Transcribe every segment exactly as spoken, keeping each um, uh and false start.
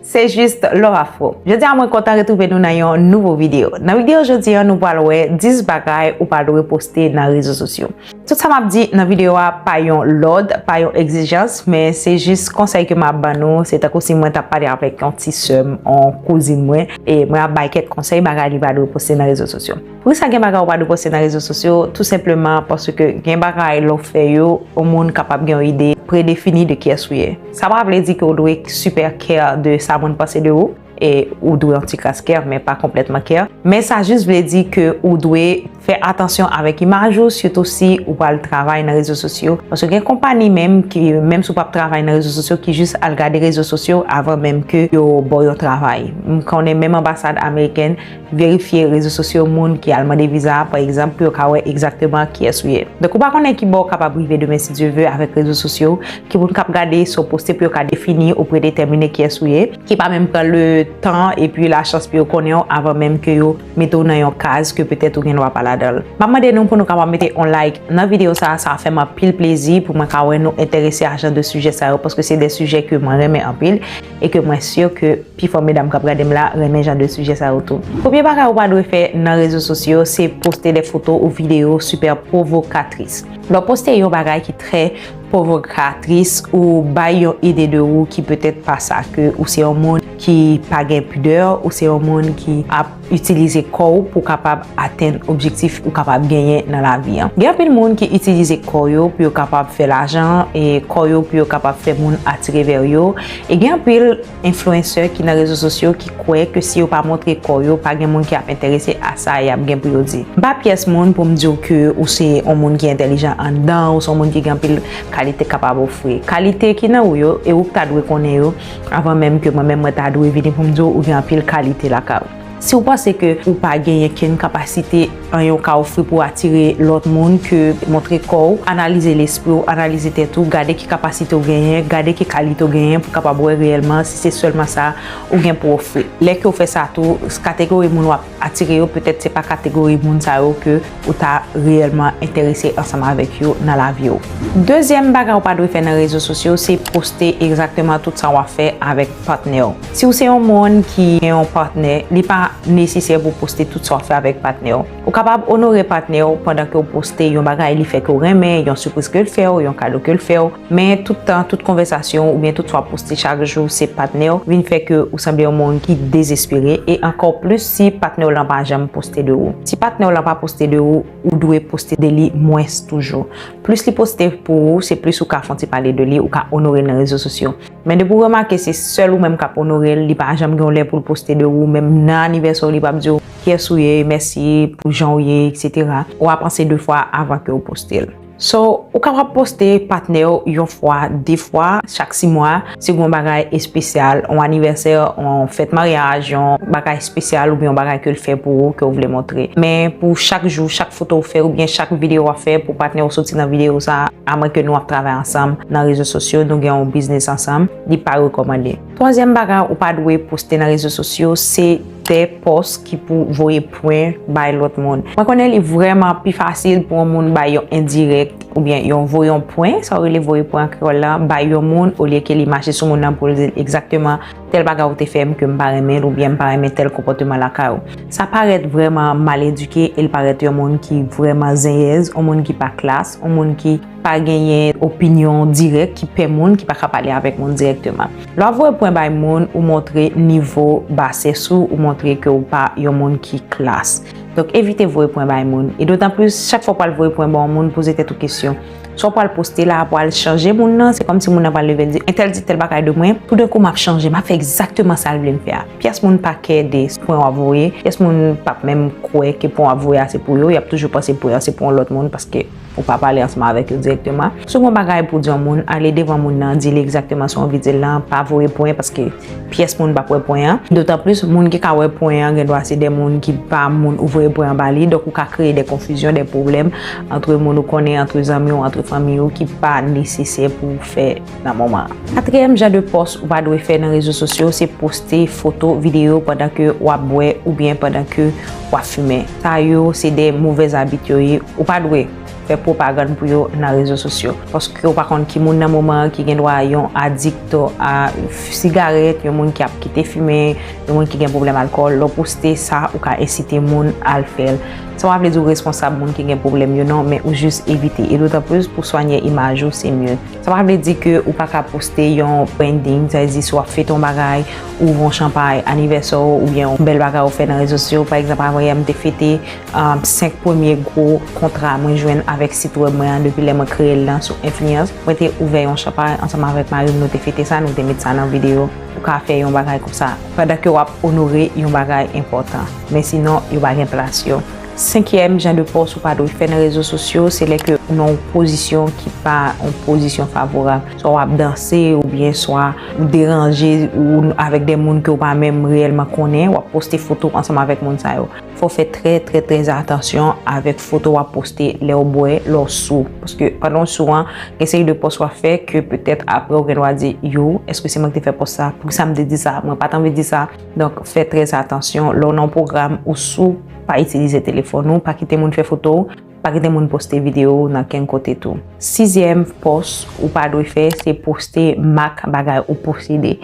Se jis Laura Fro. Jodi a mwen kontan retwouve nou nan yon nouvo videyo. Nan videyo jodi a nou pral wè dis bagay ou pa dwe poste nan rezo sosyo. Tout sa m ap di nan videyo a pa yon lòd, pa yon egzijans, men se jis konsèy ke m ap ban nou. Se tankou si mwen t ap pale avèk yon ti sè m, yon kouzin mwen, e mwen ap bay kèk konsèy bagay li pa dwe poste nan rezo sosyo. Poukisa gen bagay ou pa dwe poste nan rezo sosyo? Tou senpleman paske gen bagay lè w fè yo, yon moun kapab gen yon ide predefini de kiyès ou ye. Sa pa vle di ke w dwe super care de sa moun panse de ou, e ou dwe yon ti kras care, men pa konplètman care. Men sa jis vle di ke ou dwe fè atansyon avèk imaj ou, sitou si ou pral travay nan rezo sosyo. Paske gen konpani menm ki, menm si w p ap travay nan rezo sosyo, ki jis al gade rezo sosyo avan menm ke yo ba w yon travay. M konnen menm anbasad amerikèn verifye rezo sosyo moun ki al mande viza, pa egzanp, pou yo ka wè egzakteman kiyès ou ye. Donk, ou pa konnen ki bò w kapab rive demen, si Dye ve, avèk rezo sosyo, ki moun k ap gade sa w poste pou yo ka defini ou predetèmine kiyès ou ye, ki pa menm pran le tan epi lachans pou yo konnen w avan menm ke yo mete w nan yon kaz ke petèt ou gen dwa pa ladan l. M ap mande nou pou nou kapab mete yon like nan videyo sa a, sa ap fè m anpil plezi pou mwen ka wè nou enterese a jan de sijè sa yo, paske se de sijè ke mwen renmen anpil e ke mwen si ke pifò medam k ap gade m la renmen jan de sijè sa yo tou. Premye bagay ou pa dwe fè nan rezo sosyo, se poste de foto ou videyo super pwovokatris. Lè w poste yon bagay ki trè pwovokatris, ou bay yon ide de ou ki petèt pa sa, ke ou se yon moun ki pa gen pidè, ou se yon moun ki ap itilize kò w pou kapab atenn objektif ou kapab genyen nan lavi an. Gen anpil moun ki itilize kò yo pou yo kapab fè lajan, e kò yo pou yo kapab fè moun atire vè yo. E gen anpil enfliyensè ki nan rezo sosyo ki kwè ke si yo pa montre kò yo, pa gen moun ki ap enterese a sa y ap gen pou yo di. M pa pyès moun pou m di w ke ou se yon moun ki entèlijan anndan, ou se yon moun ki gen anpil kalite kapab ofri. Kalite ki nan ou yo, e ou k ta dwe konnen yo, avan menm ke mwen menm mwen ta dwe vini pou m di w ou gen anpil kalite lakay ou. Si w panse ke ou pa genyen kenn kapasite anyen w ka ofri pou atire lòt moun ke montre kò w, analize lespri w, analize tèt ou, gade ki kapasite w genyen, gade ki kalite w genyen pou kapab wè reyèlman si se sèlman sa ou gen pou ofri. Lè ke w fè sa tou, kategori moun w ap atire yo, petèt se pa kategori moun sa yo ke ou ta reyèlman enterese ansanm avèk yo nan lavi w. Dezyèm bagay ou pa dwe fè nan rezo sosyo, se poste egzakteman tout sa w ap fè avèk patnè w. Si w se yon moun ki gen yon patnè, li pa nesesè pou w poste tout sa w ap fè avèk patnè w. Ou kapab onore patnè w pandan ke w poste yon bagay li fè ke w renmen, yon sipriz ke l fè w, yon kado ke l fè w. Men tout tan, tout konvèsasyon oubyen tout sa w ap poste chak jou, se patnè w vin fè ke ou sanble yon moun ki dezespere, e ankò plis si patnè w lan pa janm poste de ou. Si patnè w lan pa poste de ou, ou dwe poste de li mwens toujou. Plis li poste pou ou, se plis ou ka fè yon ti pale de li, ou ka onore l nan rezo sosyo. Men depi w remake se sèl ou menm k ap onore l, li pa janm gen yon lè pou l poste de ou, menm nan anivèsè w, li p ap di w kiyès ou ye, mèsi pou jan w ye, etsetera. W a panse de fwa avan ke w poste l. So, ou kapab poste patnè w yon fwa, de fwa, chak sis mwa, si gen yon bagay espesyal, yon anivèsè, yon fèt maryaj, yon bagay espesyal oubyen yon bagay ke l fè pou ou, ke w vle montre. Men pou chak jou, chak foto w fè oubyen chak videyo w ap fè pou patnè w soti nan videyo sa, amwen ke nou ap travay ansanm nan rezo sosyo, nou gen yon biznis ansanm, li pa rekòmande. Twazyèm bagay ou pa dwe poste nan rezo sosyo, se de pòs ki pou voye pwen bay lòt moun. Mwen konnen li vrèman pi fasil pou yon moun bay yon endirèk oubyen yon voye yon pwen, sa yo rele voye pwen an kreyòl la, bay yon moun olye ke li mache sou moun nan pou l di l egzakteman tèl bagay ou te fè m ke m pa renmen l oubyen m pa renmen tèl konpòteman lakay ou. Sa parèt vrèman mal edike e l parèt yon moun ki vrèman zenyèz, yon moun ki pa klas, yon moun ki pa genyen opinyon dirèk, ki pè moun, ki pa ka pale avèk moun dirèkteman. Lè w ap voye pwen bay moun, ou montre nivo basès ou, ou montre ke w pa yon moun ki klas. Donk, evite voye pwen bay moun. E dotan plis, chak fwa w pral voye pwen ba yon moun, poze tèt ou kesyon. Sa w pral poste la, pral chanje moun nan, se kòmsi moun nan pral leve, l di, entèl di tèl bagay de mwen, toudenkou m ap chanje, m ap fè egzakteman sa l vle m fè a. Pyès moun pa kè de pwen w ap voye, pyès moun p ap menm kwè ke pwen w ap voye a se pou yo, y ap toujou panse pwen an se pou yon lòt moun, paske ou pa pale ansanm avèk yo dirèkteman. Si w gen yon bagay pou w di yon moun, ale devan moun nan, di li egzakteman sa w anvi di l lan, pa voye pwen paske pyès moun p ap wè pwen an. Dotan plis, moun ki ka wè pwen an, gen dwa se de moun ki pa moun ou voye pwen an ba li, donk ou ka kreye de konfizyon, de pwoblèm antre moun ou konnen, antre zanmi w, antre fanmi w, ki pa nesesè pou w fè nan moman an. Katriyèm jan de pòs ou pa dwe fè nan rezo sosyo, se poste foto, videyo pandan ke w ap bwè oubyen pandan ke w ap fimen. Sa yo, se de movèz abit yo ye. Ou pa dwe fè pwopagann pou yo nan rezo sosyo. Paske w pa konn ki moun nan moman an ki gen dwa yon adikto a sigarèt, yon moun ki ap kite fimen, yon moun ki gen pwoblèm alkòl. Lè w poste sa, ou ka ensite moun al fè l. Sa pa vle di w responsab moun ki gen pwoblèm yo non, men ou jis evite. E dotan plis pou swanye imaj ou, se mye. Sa pa vle di ke ou pa ka poste yon branding, sa vle di si w ap fete yon bagay, ou ouvri yon chanpay, anivèsè w, oubyen yon bèl bagay ou fè nan rezo sosyo. Pa egzanp, avanyè m te fete, um, senk premye gwo kontra mwen jwenn avèk sit wèb mwen an depi lè mwen kreye l lan sou Influence. Mwen te ouvè yon chanpay ansanm avèk mari m, nou te fete sa, nou te met sa nan videyo. Ou ka fè yon bagay konsa pandan ke w ap onore yon bagay enpòtan. Men sinon, yo pa gen plas yo. Senkyèm jan de pòs ou pa dwe fè nan rezo sosyo, se lè ke ou nan yon pozisyon ki pa yon pozisyon favorab. Swa w ap danse, oubyen swa ou deranje ou avèk de moun ke w pa menm reyèlman konnen, w ap poste foto ansanm avèk moun sa yo. Fò w fè trè, trè, trè atansyon avèk foto w ap poste lè w bwè, lè w sou. Paske pandan w sou an, gen seri de pòs w ap fè ke petèt apre w gen dwa di, yo, èske se mwen ki te fè pòs sa? Poukisa m te di sa? Mwen pa t anvi di sa. Donk, fè trè atansyon. Lè w nan yon pwogram ou sou, pa itilize telefòn ou, pa kite moun fè foto w, pa kite moun poste videyo w nan kenn kote tou. Sizyèm pòs ou pa dwe fè, se poste mak bagay ou posede.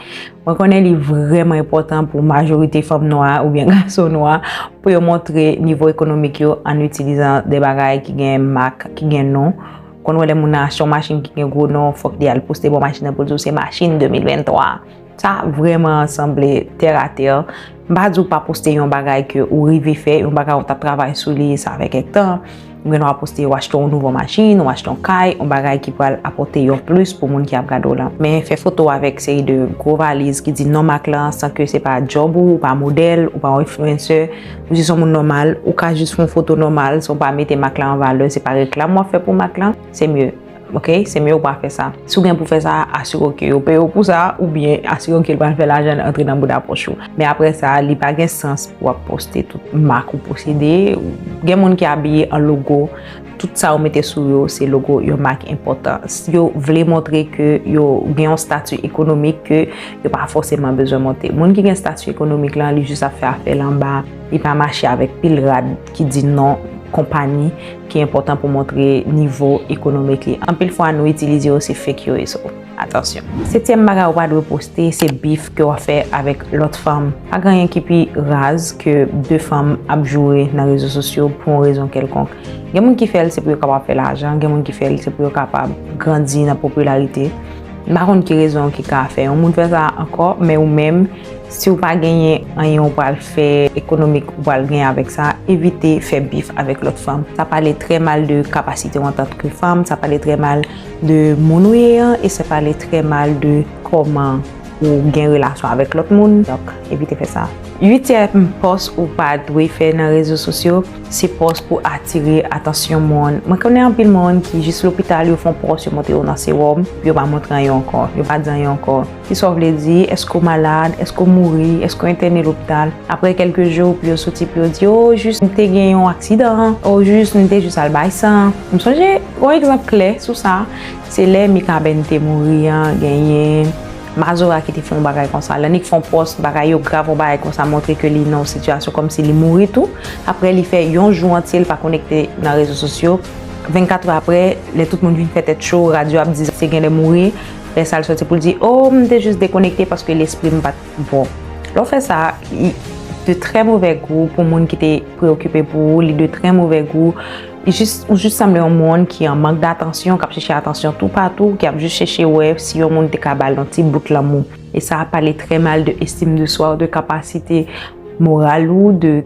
Mwen konnen li vrèman enpòtan pou majorite fanm nwa oubyen gason nwa pou yo montre nivo ekonomik yo an itilizan de bagay ki gen mak, ki gen non. Konn wè lè moun nan achte yon machin ki gen gwo non, fòk li al poste bò machin nan pou l di w se machin de mil venntwa. Sa vrèman sanble tèratè. M pa di w pa poste yon bagay ke ou rive fè, yon bagay ou t ap travay sou li, sa fè kèk tan. Ou gen dwa poste ou achte yon nouvo machin, ou achte yon kay, yon bagay ki pral apòte yon plis pou moun ki ap gade w lan. Men fè foto avèk seri de gwo valiz ki di non mak lan, san ke se pa djòb ou, ou pa modèl, ou pa yon influencer, ou jis yon moun nòmal, ou ka jis fè yon foto nòmal, san w pa mete mak lan an valè, se pa reklam w ap fè pou mak lan, se mye. Ok, se mye ou pa fè sa. Si w gen pou fè sa, asire w ke yo peye w pou sa, oubyen asire w ke l pral fè lajan antre nan bouda pòch ou. Men apre sa, li pa gen sans pou w ap poste tout mak ou posede. Gen moun ki abiye an logo, tout sa yo mete sou yo, se logo yon mak enpòtan. Yo vle montre ke yo gen yon stati ekonomik ke yo pa fòseman bezwen monte. Moun ki gen stati ekonomik lan, li jis ap fè afè l anba, li pa mache avèk pil rad ki di non konpayi ki enpòtan pou montre nivo ekonomik li. Anpil fwa, nou itilize yo, se fake yo ye, so, atansyon. Setyèm bagay ou pa dwe poste, se bif ke w ap fè avèk lòt fanm. Pa gen anyen ki pi raz ke de fanm ap joure nan rezo sosyo pou yon rezon kèlkonk. Gen moun ki fè l, se pou yo kapab fè lajan, gen moun ki fè l, se pou yo kapab grandi nan popilarite. M pa konn ki rezon ki ka fè yon moun fè sa ankò, men ou menm, si w pa genyen anyen ou pral fè ekonomik ou pral genyen avèk sa, evite fè bif avèk lòt fanm. Sa pale trè mal de kapasite w antanke fanm, sa pale trè mal de moun ou ye an, e sa pale trè mal de kòman ou gen relasyon avèk lòt moun. Donk, evite fè sa. Uityèm pòs ou pa dwe fè nan rezo sosyo, se pòs pou atire atansyon moun. Mwen konnen anpil moun ki jis lopital, yo fè yon pòs, yo montre yo nan sewòm, yo pa montre anyen ankò, yo pa di anyen ankò. Kisa w vle di? Èske w malad? Èske w mouri? Èske w entène lopital? Apre kèlke jou, pou yo soti, pou yo di, o, jis m te gen yon aksidan, o, jis m te jis al bay san. M sonje, yon egzanp klè sou sa, se lè Mikaben te mouri an, genyen Mazora ki te fè yon bagay konsa. Lè Nick fè yon pòs, bagay yo grav, yon bagay konsa, montre ke li nan yon sitiyasyon kòmsi li mouri tou. Apre, li fè yon jou antye, li pa konekte nan rezo sosyo. Vennkat è apre, lè tout moun vin fè tèt cho, radyo ap di se genlè mouri. Lè sa, l soti pou l di, o, m te jis dekonekte paske lespri m pa t bon. Lè w fè sa, li de trè movè gou pou moun ki te preyokipe pou ou, li de trè movè gou. Li jis, ou jis sanble yon moun ki an mank datansyon, k ap chèche atansyon toupatou, ki ap jis chèche wè si yon moun te ka ba l yon ti bout lanmou. E sa pale trè mal de estime de swa, de kapasite moral ou, de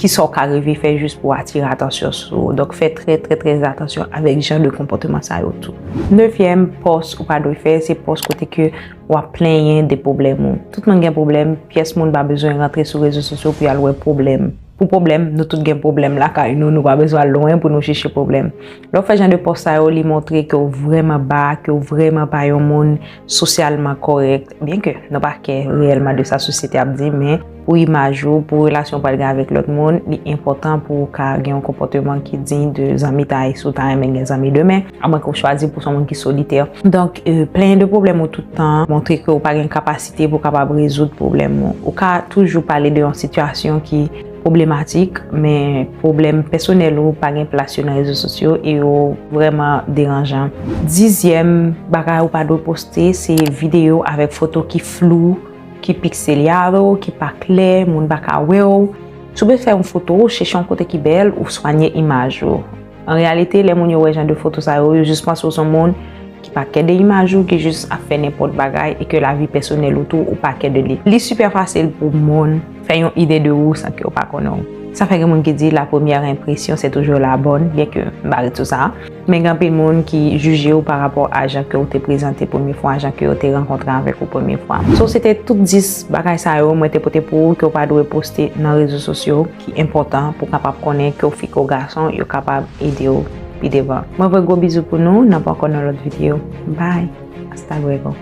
kisa w ka rive fè jis pou atire atansyon sou ou. Donk, fè trè, trè, trè atansyon avèk jan de konpòteman sa yo tou. Nevyèm pòs ou pa dwe fè, se pòs kote ke w ap plenyen de pwoblèm ou. Tout moun gen pwoblèm, pyès moun pa bezwen rantre sou rezo sosyo pou y al wè pwoblèm. Pou pwoblèm, nou tout gen pwoblèm lakay nou, nou pa bezwen al lwen pou nou chèche pwoblèm. Lè w fè jan de pòs sa yo, li montre ke w vrèman ba, ke w vrèman pa yon moun sosyalman kòrèk, byen ke nou pa kè reyèlman de sa sosyete ap di, men pou imaj ou, pou relasyon w pral gen avèk lòt moun, li enpòtan pou w ka gen yon konpòteman ki diy de zanmitay, si w ta renmen gen zanmi demen, amwenke w chwazi pou w se yon moun ki solitè. Donk, euh, plenyen de pwoblèm ou tout tan, montre ke w pa gen kapasite pou w kapab rezoud pwoblèm ou. Ou ka toujou pale de yon sitiyasyon ki pwoblematik, men pwoblèm pèsonèl ou pa gen plas yo nan rezo sosyo e yo vrèman deranjan. Dizyèm bagay ou pa dwe poste, se videyo avèk foto ki flou, ki pixelado, ki pa klè, moun pa ka wè w. Si w bezwen fè yon foto, chèche yon kote ki bèl, ou swanye imaj ou. An reyalite, lè moun yo wè jan de foto sa yo, yo jis panse w se yon moun ki pa kè de imaj ou, ki jis ap fè nenpòt bagay e ke lavi pèsonèl ou tou, ou pa kè de li. Li sipè fasil pou moun fè yon ide de ou san ke yo pa konnen w. Sa fè gen moun ki di la première impression c'est toujours la bonne, byen ke m pa ret sou sa. Men gen anpil moun ki jije w pa rapò a jan ke w te prezante premye fwa, jan ke yo te rankontre avèk ou premye fwa. So, se te tout dis bagay sa yo mwen te pote pou ou ke w pa dwe poste nan rezo sosyo ki enpòtan pou w kapab konnen ke w fi ke w gason, yo kapab ede w pi devan. Mwen voye gwo bizou pou nou, n ap ankò nan lòt videyo. Bye! Hasta luego!